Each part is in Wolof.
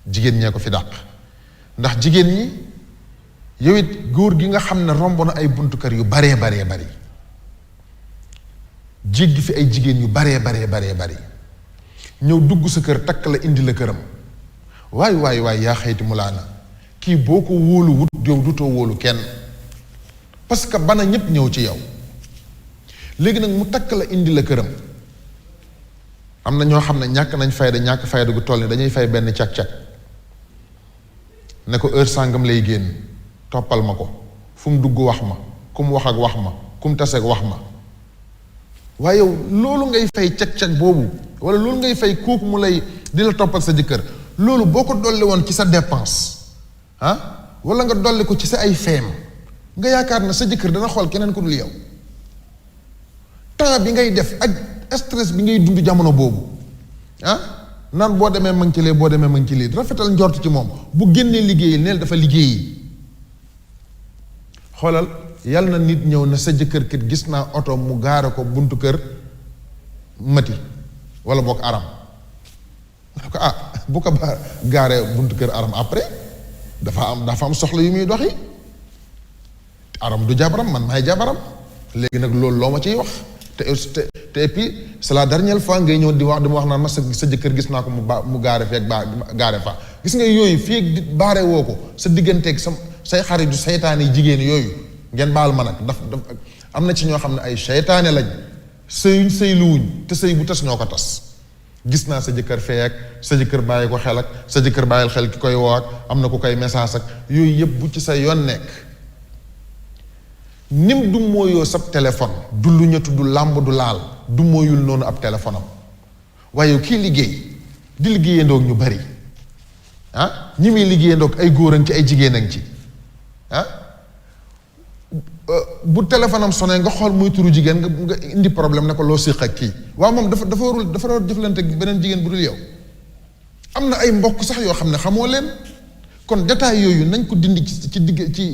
jigéen ñee ko fi dàq ndax jigéen ñi yow it góor gi nga xam ne romb na ay buntu kër yu baree bari jéggi fi ay jigéen yu baree bari ñëw dugg sa kër takk la indi la këram waay yaa xayti mu laana kii boo ko wóolu wut yow dutoo wóolu kenn parce que bana ñépp ñëw ci yow léegi nag mu takk la indi la këram am na ñoo xam ne ñàkk fayda gu toll ni dañuy fay benn cag-cag ne ko heure sàngam lay génn toppal ma ko fu mu dugg wax ma ku mu wax ak wax ma ku mu taseeg wax ma waaye yow loolu ngay fay cag-cag boobu wala loolu ngay fay kooku mu lay di la toppal sa jëkkër loolu boo ko dolli woon ci sa dépense wala nga dolli ko ci sa ay feem nga yaakaar na sa jëkkër dana xool keneen ku dul yow temps bi ngay def ak stress bi ngay dund jamono boobu naan boo demee ma ngi ci lee boo demee ma ngi ci lii rafetal njort ci moom bu génnee liggéeyi neel dafa liggéeyi xoolal yal na nit ñëw na sa jëkkër kit gis naa oto mu gaare ko buntu kër mati wala boog aram nga ko bu ko gaaree buntu kër aram après dafa am soxla yu muy doxi aram du jabaram man maay jabaram léegi nag loolu loo ma ciy wax te et puis c'est la dernière fois ngay ñëw di ma wax naan ma sa jëkkër gis naa ko mu gaare feeg gaare fa gis nga yooyu fii baare woo ko sa digganteeg say xarit du seytaane yi jigéen yooyu ngeen baal ma nag daf am na ci ñoo xam ne ay seytaane lañ sëyluwuñ te sëy bu tas ñoo ko tas gis naa sa jëkkër fee ak sa jëkkër bàyyi ko xel ak sa jëkkër bàyyil xel ki koy woo ak am na ku koy message ak yooyu yëpp bu ci sa yoon nekk nim du mooyoo sab téléphone du lu ñetu du làmb du laal du mooyul noonu ab téléphone am waaye kii liggéey di liggéeyandoog ñu bari ñi muy liggéeyandoog ay góor ci ay jigéen a ci bu téléphone am sonné nga xool muy turu jigéen nga indi problème ne ko loo séq ak kii waaw moom dafa war jëflante ak beneen jigéen bu dul yow am na ay mbokk sax yoo xam ne xamoo leen kon détail yooyu nañ ko dindi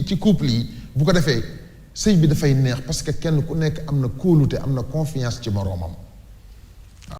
ci couple yi bu ko defee sëy bi dafay neex parce que kenn ku nekk am na kóolute am na confiance ci moroomam